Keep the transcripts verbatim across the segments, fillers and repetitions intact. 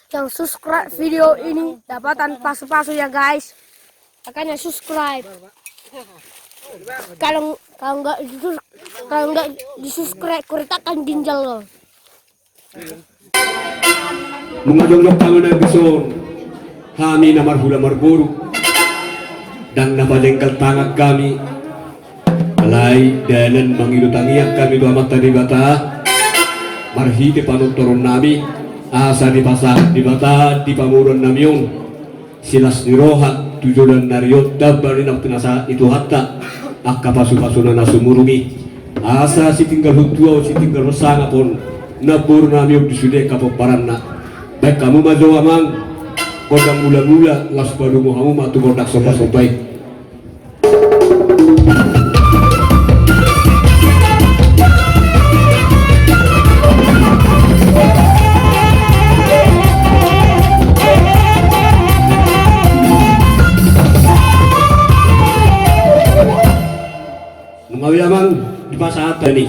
Yang subscribe video ini dapatan pasu-pasu ya, guys. Makanya subscribe. Kalau, kalau nggak di-sus-, kalau nggak di-subscribe, kuritakan ginjal lo. Nunga jongjong hami na dison, hami na marhula marboru, ndang na pajenggal tangan hami. Alai dalan mangido tangiang hami tu Amanta Debata, marhite panortoron nami, asa dipasahat Debata di pamoruon nami on silas ni roha tu joloan ni ari on, tamba ni naung pinasahat ni Tuhanta angka pasu-pasuna na sumurung i. Asa sitinggalhon tua on, sitinggalhon sangap on, namboru nami on di sude angka pomparanna. Baen hamu ma jo amang, gondang mula-mula, laos padomu hamu ma tu gondang somba-somba i. Nunga be amang dipasahat tadi.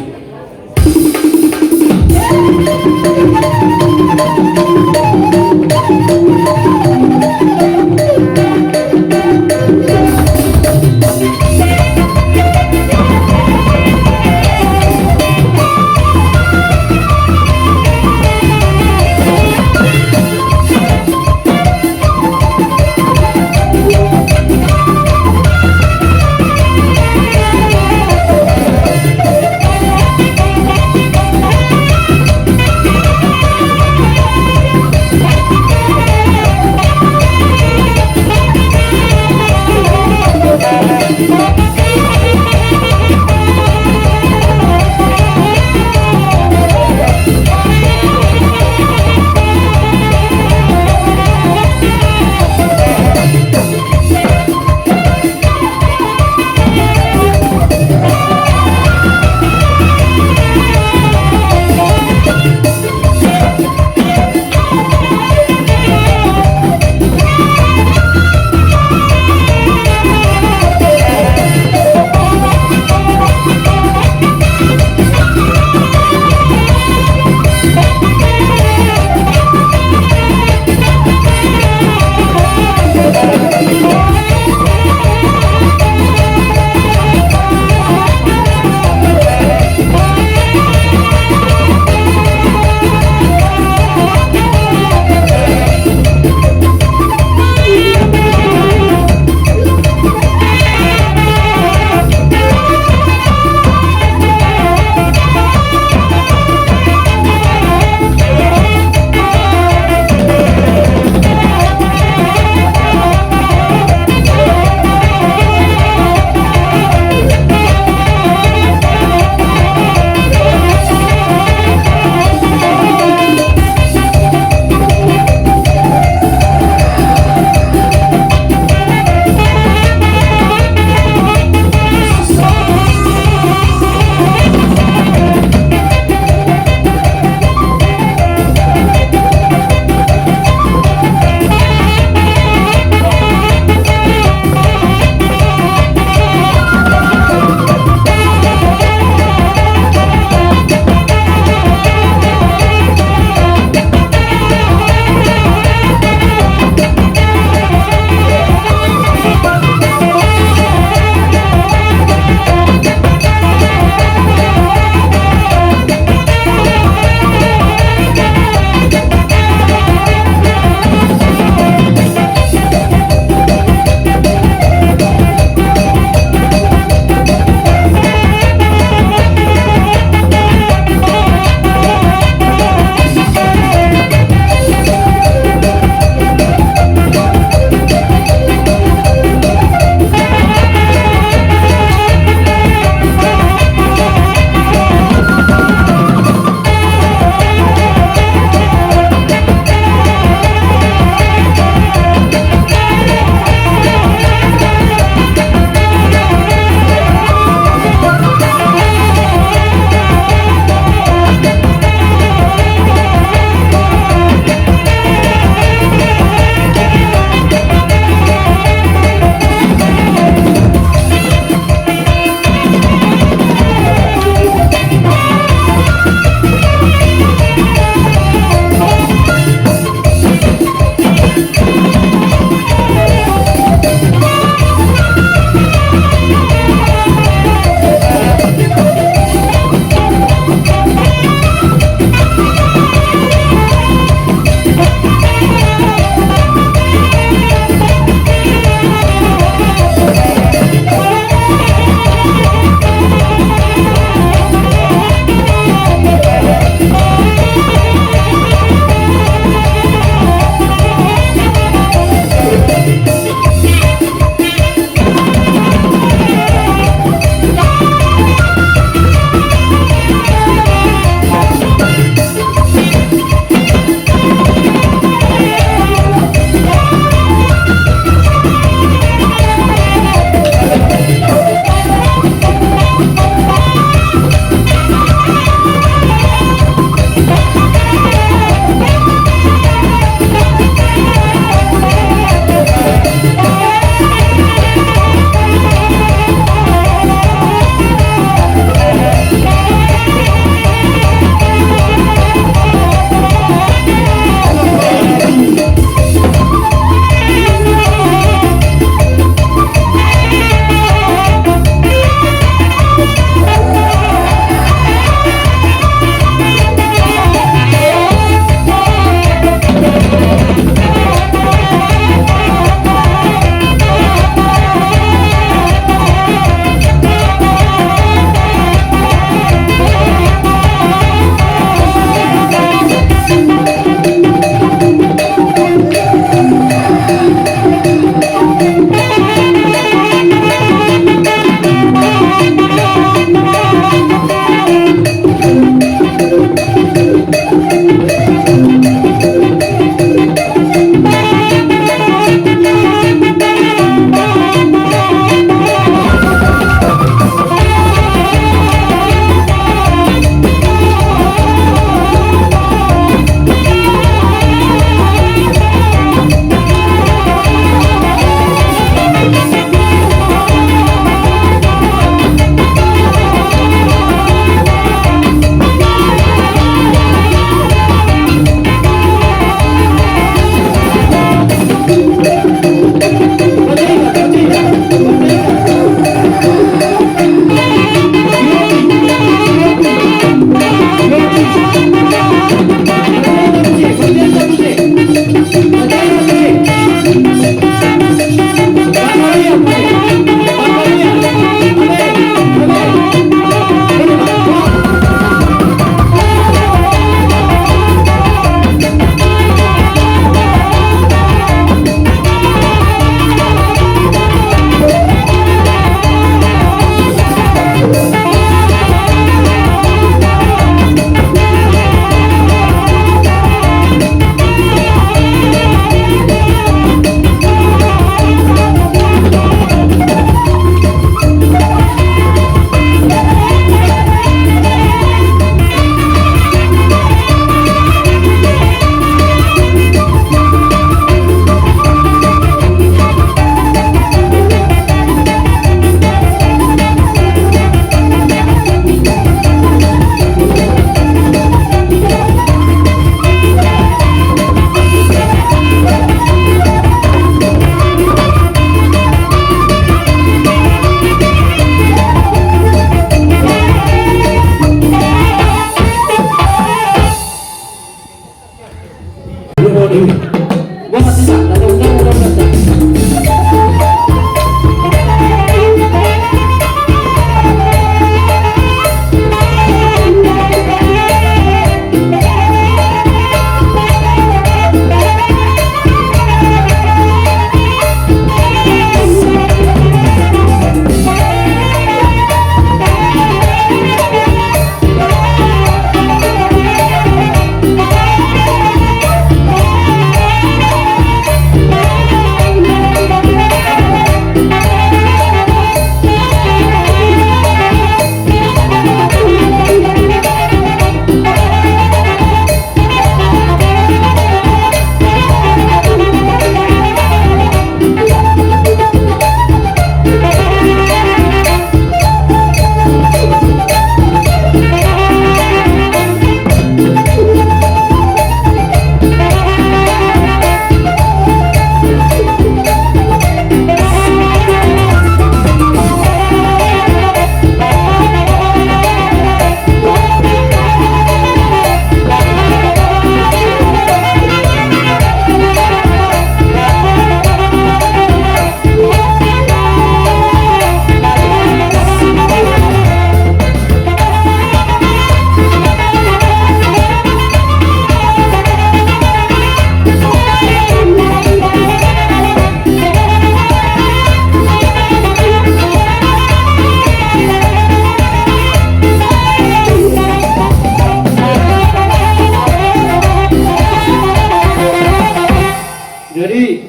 Jadi,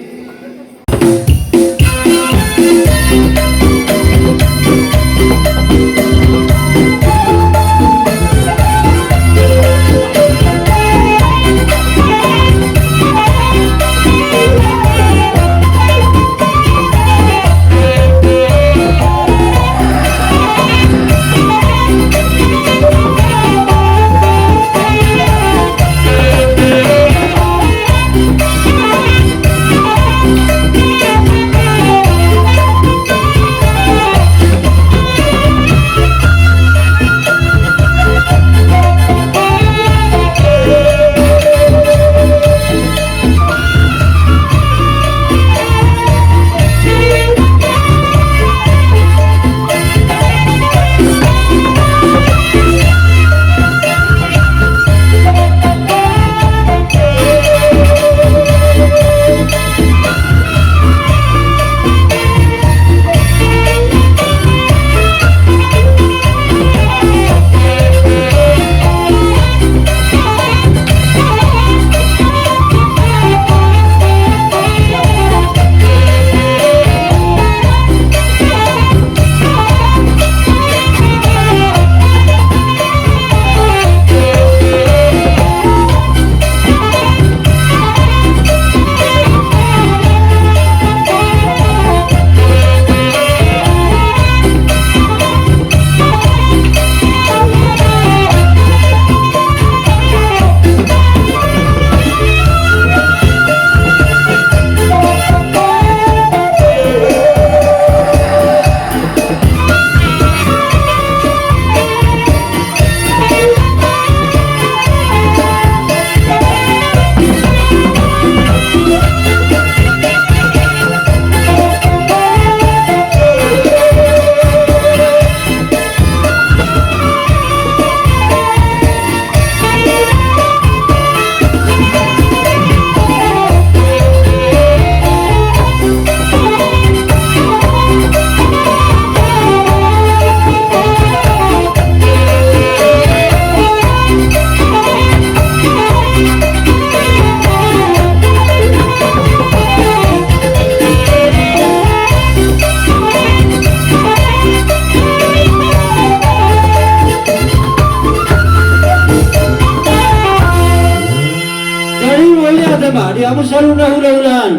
Jadi, mauliate ma di hamu saluhutna hula-hula an.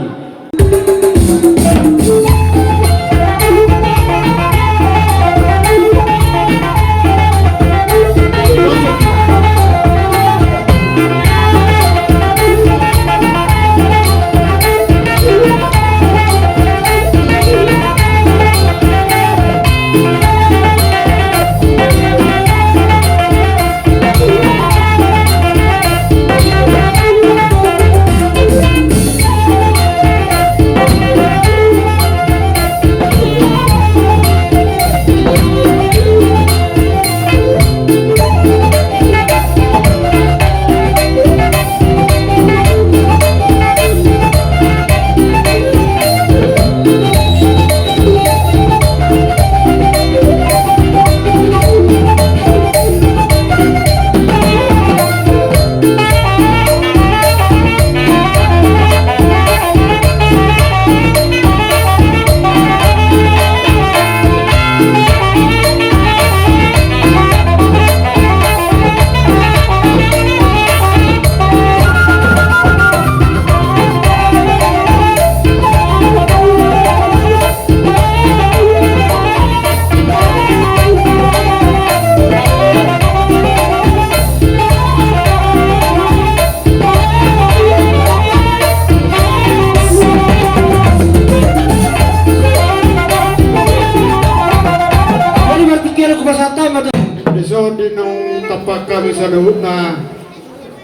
Dison di naung tampak hami saluhutna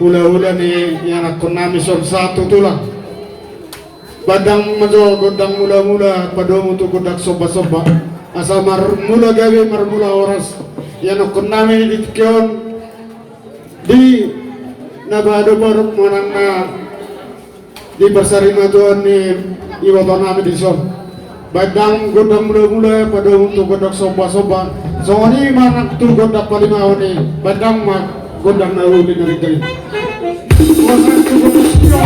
hula-hula ni ianakkonnami son satu tulang. Baen damang ma jo gondang mula-mula padomu tu gondang somba-somba. Asa marmula gabe marmula horas ianakkonnami di tingki on di na badomu manang na di parsarimatua ni ibotonami dison. Baen damang gondang mula-mula padomu tu gondang somba-somba. Songon i ma nang tu gondang palimaon i, baen damang ma gondang na uli na ringgit. Bosan tu gondang somba.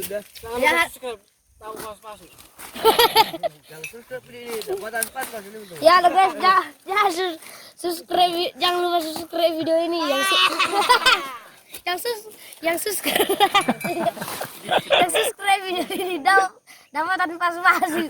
Jangan lupa subscribe. Tahu pas masuk. Yang subscribe ini dapatan pas masuk ini. Ya lo guys, jangan, jangan sus- subscribe, jangan lupa subscribe video ini. Yang su- yang sus- yang subscribe yang subscribe video ini dapatan pas masuk.